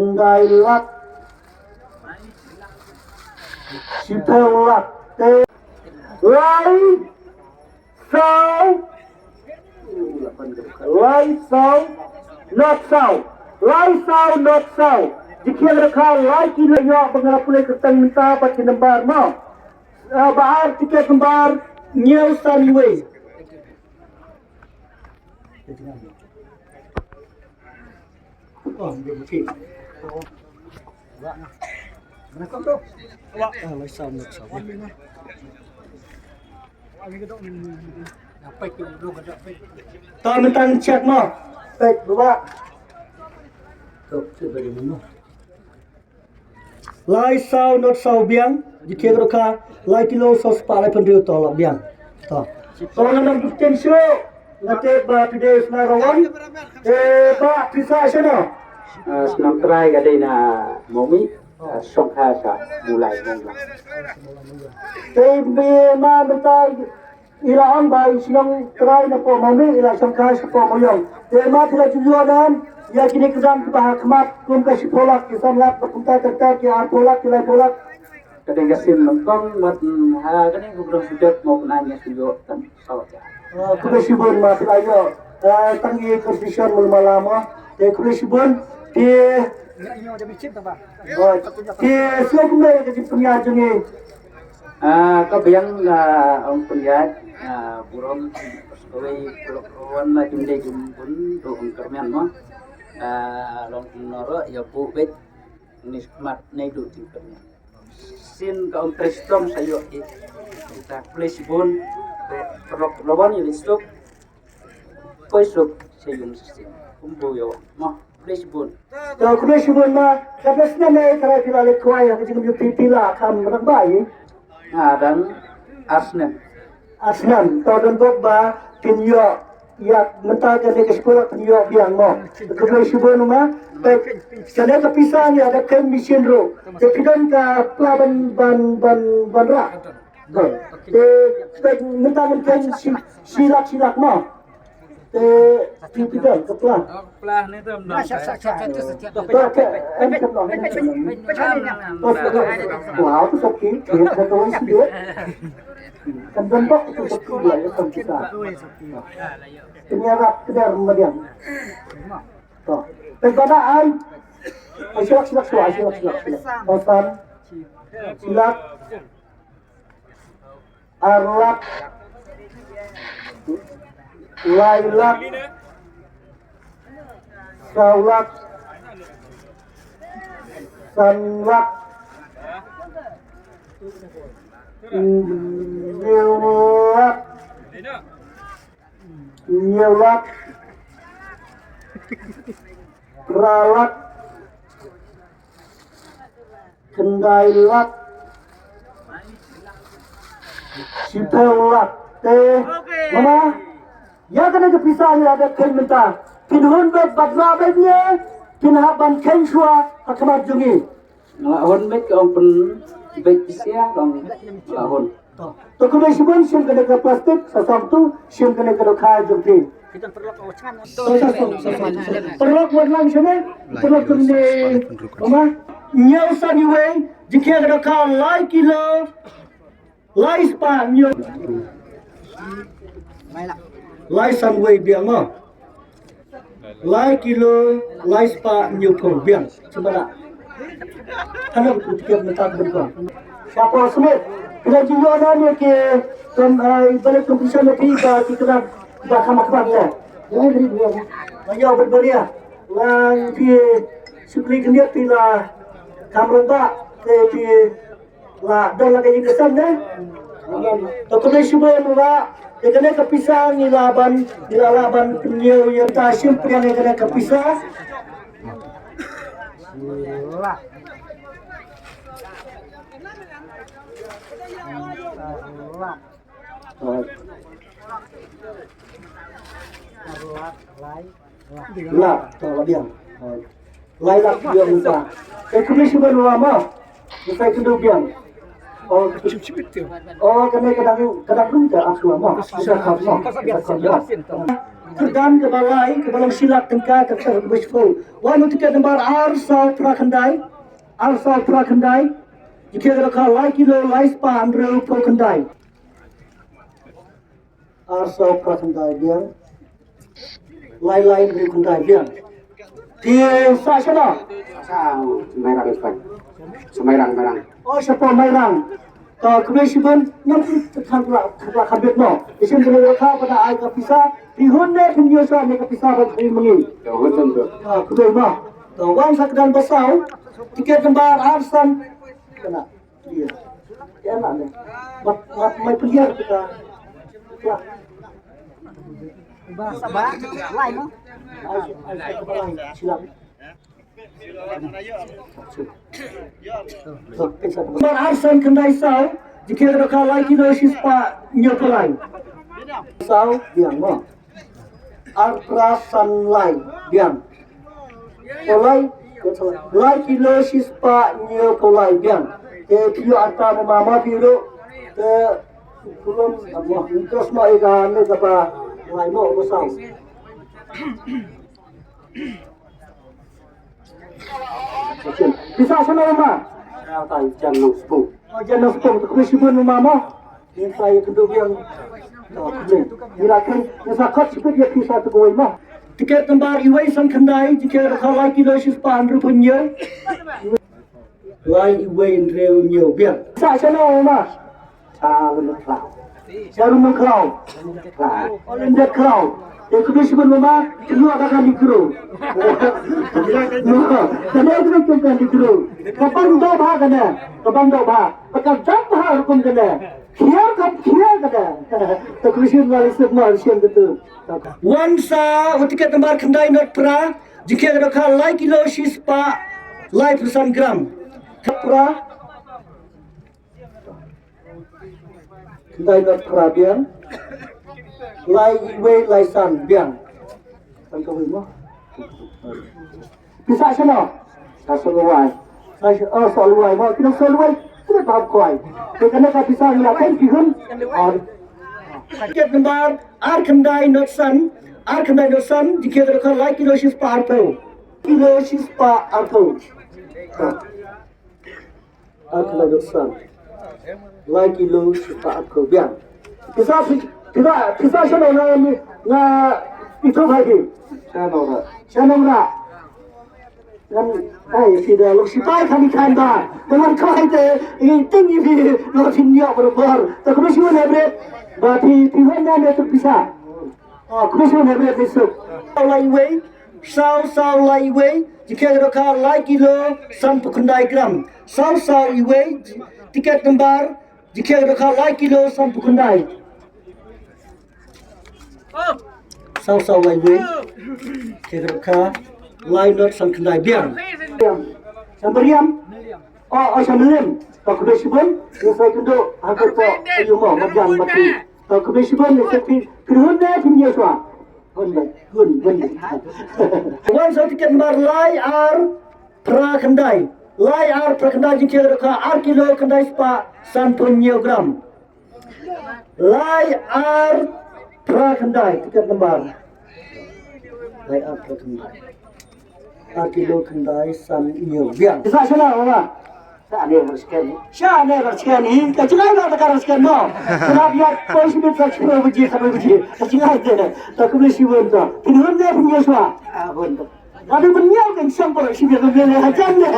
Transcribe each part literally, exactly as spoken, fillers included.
Khyndai lak. Shiphew lak. Te lai saw. Lai saw not saw. Lai saw not saw. Jingkhia ka dkhar lai kilo. Ïoh ba nga la pule kyrteng mynta bad ki number mo. Ah, ba ar tiket number hynñiew san wei. Ta mynta check mo. Pek dua. Lai saw not saw biang, jingkhia ka dkhar, lai kilo saw spah laiphew hynriew to la biang. To. To nga nang buktin shuh, nga tip ba today is number one. Eh, ba pisa shano. Ah, shnong trai ka dei na Mawmih, ah, shongkha sha Mawlai Mawlai. Te me ma mynta i la ong ba i shnong trai na pdeng Mawmih, i la shongkha sha pdeng Mawiong. Te ma phi la ju ïoh nam ïa kine ki dang kiba ha khmat kum ka shiphew lak, ki san lak, ba kumta ter ter, ki arphew lak, ki laiphew lak. Ka dei ka sien nyngkong bad, mm, ha kane ka program sujat mo pynai ïa shu ïoh tang saw hajar. Ah, khublei shibun ma phi la ïoh. Ah, tang ïa contribution mul mala mo. Te khublei shibun. Te Oi. Te sngewbha kumne ka jingpynïaid jong ngi. Ah, ka biang, ah, ong pynïaid, ah, burom kawei ka lok ruan la jingdei jong bun du ong kyrmen mo. Ah, long noro ïa bu bit ni khmat nei du jingkyrmen. Sien ka ong trai shitom sa ïoh i. Ta khublei shibun. Paralok Lawan ïa lei suk. Poi suk sha ïung sha sien. Kumbu ïa mo. Khublei shibun. To khublei shibun ma. Katno snem ne trai phi la leit khwai ha ka jingim U P P la kham rangbah i? Nga dang ar snem. Ar snem. To don bok ba phin ïoh ïa mynta kane ka shiphew lak phin ïoh biang mo. Khublei shibun ma. Te kane ka pisa ngi ïa da kheiñ machine ruh. Te phi don ka pla ban ban ban ban rah. Te, te mynta ngan kheiñ shi, shi lak, shi lak mo. Te, te, te, te, te, pla. Pla ne tu. Te, te, em, te, pla. Wow, tu sakhi, te, te, te, si dia. Kan bentuk tu sakhi dia, ya, kan kita. Ini arah kedar madiang. Tu. Te, pada ai. Ai, silak, silak, silak, silak, silak. Pasan. Silak. Ar lak, lai lak, saw lak, san lak, hynñiew lak, hynñiew lak, phra lak, khyndai lak, shiphew lak. Te, mama, ïa kane ka pisa ngi la dep kheiñ mynta. Phin hun beit bad la beit ne, phin hap ban kheiñ shuwa ha khmat jong ngi. Nga la hun beit ka ong pynbeit pisa, ka ong la hun. To, to khublei shibun, shim kane ka plastik, sa song tu, shim kane ka dohkha jong phi. Paralok wat lang shane, paralok jong ne, mama, hynñiew san uwei, jingkhia ka dohkha lai kilo, lai spah hynñiew. Lai san uwei biang mo. Lai kilo, lai spah hynñiewphew biang. Sumada. Hanang tu tiket mynta ka bun ko. Shapoh Smit. Kena jiyo na ni ke, kem, eh, balik competition ni ka, kita dah, dah kham kham ya. Ayo, berberia. Lang pi, sukli kenyat pi la, kham rong ba, ke pi, la don la ka jingkesem ne. To khublei shibun ba ïa kane ka pisa ngi la ban, ngi la lah ban pynñiew ïa ta shim pdiang ïa kane ka pisa. Lak, to la biang. Lai lak biang mynta. Te khublei shibun wa ma. Mynta kynduh biang. Oh, oh, kane ka dang, ka dang rung ka ak wa ma. Sa khap ma. Sa khap ma. Kyrdan kaba lai, kaba long shi lak tyngka, ka kyrdan kaba shiphew. Wan u tiket number ar saw phra khyndai, ar saw phra khyndai, jingkhia ka dohkha lai kilo lai spah hynriew phew khyndai. Ar saw phra khyndai biang. Lai lai hynriew khyndai biang. Te sah shano? Sah Mairang, Inspector. Sah Mairang, Mairang. Oh, shapoh Mairang. Ka khublei shibun, ngam tip tang la, la kham bit mo. Ishin bini la kha pada ai ka pisa, phi hun ne phin ïoh sha ne ka pisa ba phi mangi. Ka hun tentu. Ka khublei mo. Ka wan sa kyrdan ba saw, tiket number ar san. Kena. Iya. Kena ne. Mat, mat, mai pilihan kita. Ya. Ba, ba, lai mo. Ai, ai, ai, ai, silam. Number ar san khyndai saw, jingkhia ka dohkha lai kilo shi spah hynñiew phew lai. Saw, biang mo. Ar phra san lai, biang. Phew lai, lai kilo shi spah hynñiew phew lai, biang. Te phi ïoh ata ma ma phi ruh. Te kulum, mo, interest mo ïa ka ne kaba lai mo ko saw. Pisa shano ma? Jan Nongspung. Oh, Jan Nongspung, te khublei shibun ma mo. Ïa sa ïa kynduh biang. Ïa la kyn, ïa sa khot shibit ïa pisa te kawei ma. Tiket number iwei san khyndai, jingkhia ka dohkha lai kilo shi spah hynriew phew hynñiew. Lai iwei hynriew hynñiew biang. Sa shano ma? Sa Lyndet Khlaw. Sa Lyndet Khlaw. Khlaw. Oh, Lyndet Khlaw. Te khublei shibun ma, kynduh da ka ni kru. Kane kru kum ka ni kru. Ka ban doh bha kane. Ka ban doh bha. Ka dap bha rukom kane. Khiar ka khiar kane. Te khublei shibun ma, lyndet ma, lyndet tu. Wan sa u tiket number khyndai not phra. Jingkhia ka dohkha lai kilo shi spah lai phew san gram. Phra. Khyndai not phra biang. Lai iwei lai san biang. San kawei mo. Pisa shano? Sa Sohluwai. Sa sh-, oh, Sohluwai mo. Kino Sohluwai? Kino bab kwai. Te kane ka pisa ngi la kai pihun. Tiket number ar khyndai not san. Ar khyndai not san. Jingkhia ka dohkha lai kilo shi spah arphew. Kilo shi spah arphew. Ar khyndai not san. Lai kilo shi spah arphew biang. Pisa, pisa, pisa shano nga, nga itu bhai di. Shano ra. Shano ra. Ngan, ai, phi da long sipai kham i khan ba. Ba ngan khawai te, i ting i phi, long phin ïoh barabor. Te khublei shibun Hynñiewtrep. Ba phi, phi hun na ne tu pisa. Ah, khublei shibun Hynñiewtrep ni suk. Saw lai iwei, saw saw lai iwei, jingkhia ka dohkha lai kilo, san phew khyndai gram. Saw saw iwei, tiket number, jingkhia ka dohkha lai kilo, san phew khyndai. Saw saw lai wei. Te ka dohkha lai not san khyndai biang. Biang. Sa Mariam. Oh, oh, sa Mariam. Ka khublei shibun. Ïa sa kynduh ha ka to. Ayu mo, Mariam mati. Ka khublei shibun ïa sa phi. Phi hun ne phi ïa swa. Hun ne, hun, hun. Wan sa tiket number lai ar phra khyndai. Lai ar phra khyndai jingkhia ka dohkha ar kilo khyndai spah san phew hynñiew gram. Lai ar phra khyndai, tiket number. Lai ar phra khyndai. Ar kilo khyndai san hynñiew. Biang. Sa shano, mama? Sa ne bar scan. Sa ne bar scan hi. Ka jingai ba ta ka bar scan mo. Kena biar poi sibit sa shano baje, sa baje. Ka jingai de. Ta khublei shibun ta. Kin hun ne phin ïa swa. Ah, hun ta. Adu phin ïa kan shong poi sibit ka biar hajan ne.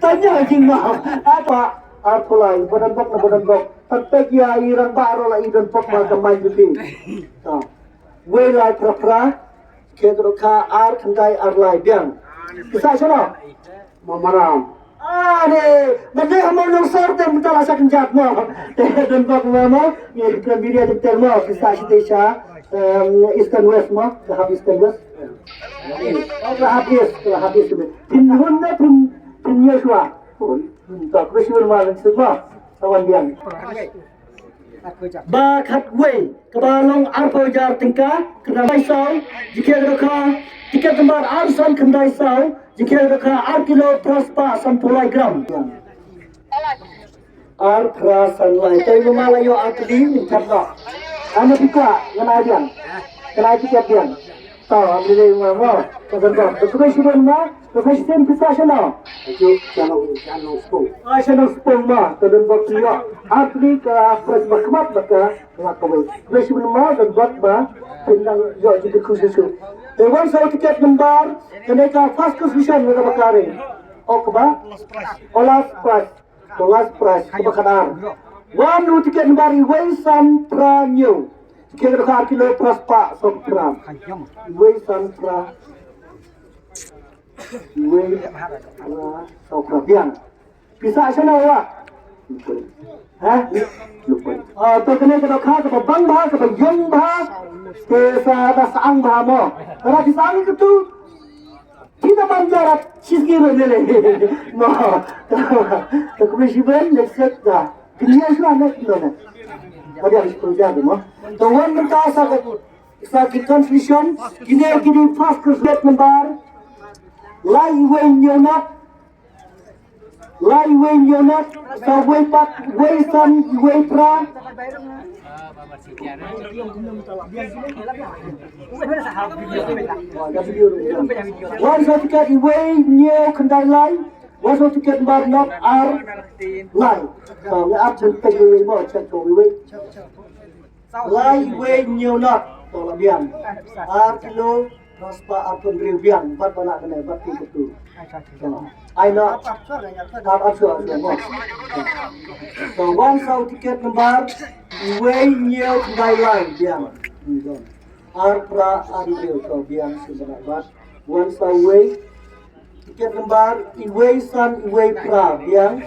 Ta ïa jing mo. Ata ar phew lai, badan bok na badan bok. Pynpeit ïa i rangbah ruh la i don pok ba ka main jong phi. To. Wei lai phra phra. Jingkhia ka dohkha ar khyndai ar lai biang. Pisa shano? Mamaram. Ah, ne. Mane ha mo nong sor te mynta la sa kynjat mo. Te don bok mo mo. Ngi kren biria jingter mo. Pisa shi te sha. Em, Eastern West mo. Ka hap Eastern West. Oh, ka hap East, ka hap East. Phin hun ne phin, phin ïa shuwa. Hun. Hun. To, khublei shibun ma, lynti mo. Sa wan biang. Ba khatwei, kaba long arphew hajar tyngka, khyndai saw, jingkhia ka dohkha, tiket number ar san khyndai saw, jingkhia ka dohkha ar kilo phra spah sanphew lai gram. Ar phra san lai, to ïa ma la ïoh ar tylli, ngan thep noh. Ane phi kwah, ngan ai biang. Kena tiket biang. To, am lei ma mo. Ka don bok. Ka khublei shibun ma. Ka khublei shibun pisa shano. Ajo, shano, shano spung. Ah, shano spung ma. Ka don bok tiyo. Ar tylli ka prize ba khmat ba ka. Ka khublei. Khublei shibun ma, don bok ma. Pynang yo ji ka khublei shibun. Te wan sa tiket number. Kane ka first position ka ba kare. Ok ba. O last prize. Ka last prize, kaba khadar. Wan u tiket number iwei san phra hynñiew. Tiket ka dkhar kilo phra spah saw phra. Iwei san phra. Iwei phra saw phra. Biang. Pisa shano wa? Ha? Ah, to kane ka dkhar kaba bang bha, kaba yung bha. Te sa da sang bha mo. Kara ki sang ka tu. Kita ban jarat shisgi ro nele. Mo. Ka khublei shibun, next set da. Kini ya shwa ne kino ne. Ka dia shibun ja mo. To wan mynta sa ka sa ki consolation, kine kine first set number. Lai iwei hynñiew nat. Lai iwei hynñiew nat, sa iwei pat, iwei san, iwei phra. Wan sa tiket iwei hynñiew khyndai lai. Wan sa tiket number nat ar lai. Sa ngi ap chen pek iwei mo, check ko iwei. Lai iwei hynñiew nat. To la biang. Ar kilo, phra spah arphew hynriew biang. Bad ba na kane, bad ki katu. To. Ai no. Ap, ap, sure, sure, mo. To wan sa tiket number iwei hynñiew khyndai lai biang. Ar phra arphew hynriew to biang shu ba na bad. Wan sa iwei. Tiket number iwei san iwei phra biang.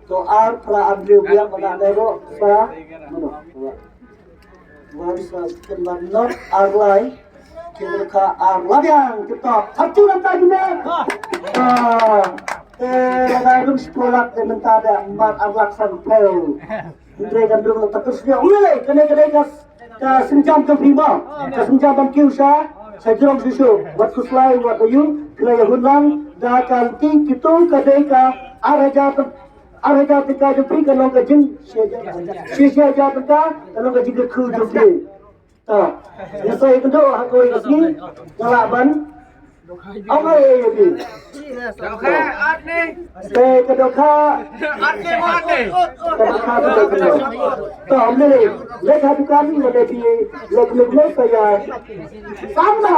To ar phra hynriew biang mana dero sa. Mano. Wan sa tiket number not ar lai. Tiket ka ar lai biang kita. Satu lang tayo na. Ah. Eh, na rum sepulak de menta de mat ar lak san pel. Hynrei kan dum la takus dia. Ule, kane kane ka ka sienjam ka phi ma. Ka sienjam ban kiew sha sha jrong shisha. Wat khuslai wat ayu. Khlei hun lang da ka lynti kitu ka dei ka ar hajar, ar hajar tyngka jong phi ka long ka jing shi hajar, shi hajar tyngka ka long ka jingkyrkhu jong phi. To. Ngi sa ïakynduh ha kawei ka sngi nga lah ban Ong ai ai ai. Dohkha art ne. Te ka dohkha. Art ne mo art ne. Ka dohkha tu ka dohkha. To, ong ne. Leit ha dukan mo ne phi leit leit leit saya. Sama.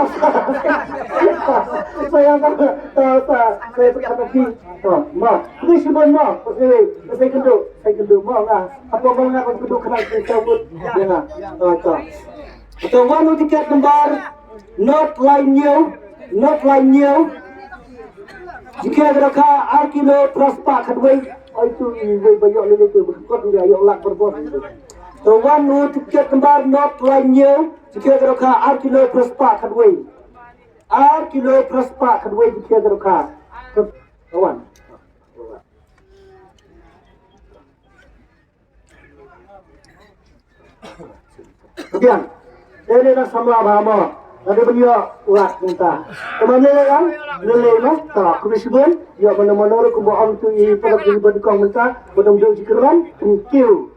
Saya kan. To, to, saya tu kata phi. To, mo. Ni si mo mo. Ni, ni saya kendu, saya kendu mo nga. Apa mo nga kendu kena saya cabut. Ya nga. To, to. To, wan u tiket number. Not lai hynñiew, not lai hynñiew. Jingkhia ka dohkha ar kilo phra spah khatwei. Ai tu i wei ba ïoh lele tu ba kot ïa ïoh lak berbos. To wan u tiket kembar not lai hynñiew. Jingkhia ka dohkha ar kilo phra spah khatwei. Ar kilo phra spah khatwei jingkhia ka dohkha. To wan. Biang. Dei ne na samla ba mo. Lada ban ïoh lak mynta. Te ma lei lei yang lei lei mo. Ta khublei shibun. Ïoh mano mano ruh kumba ong tu i palat i ba dukong mynta. Ba dong dei jingkyrmen. Thank you.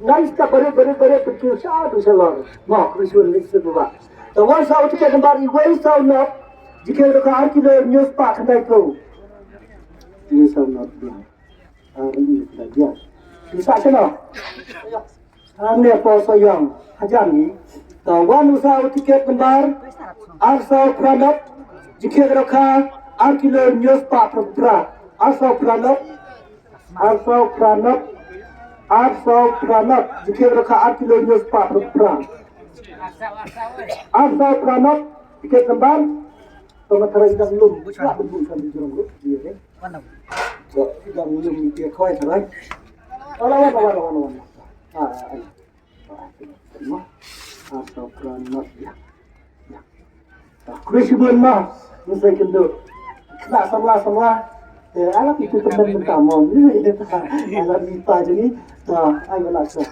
Ngan stop barit barit barit thank you. Sha du sha lor. Mo khublei shibun lei shibun ba. Te wan saw tiket number iwei saw not. Jingkhia ka dohkha ar kilo hynñiew spah khyndai phew. Hynñiew saw not biang. Ar ni ka biang. Pisa shano? Ar ne phew saw ïong. Hajan ni. Ta wan u saw tiket number ar saw phra not. Jingkhia ka dohkha ar kilo hynñiew spah phra. Ar saw phra not. Ar saw phra not. Ar saw phra not. Jingkhia ka dohkha ar kilo hynñiew spah phra. Ar saw phra not. Tiket number. Tama tara idang lum. Buka buka kan di jurang lum. Iya kan? Wan. Ko idang lum dia khoi tara. Wala wala wala wala wala. Ah, ai. Ah, so kan mat ya. Ya. Ah, khublei shibun ma. Ni sai kendo. Kena samla samla. Eh, ala itu teman minta mau. Ni ta. Ala ni ta jadi. Ta, ai wala sa.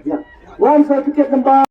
Ya. Wan sa tiket number.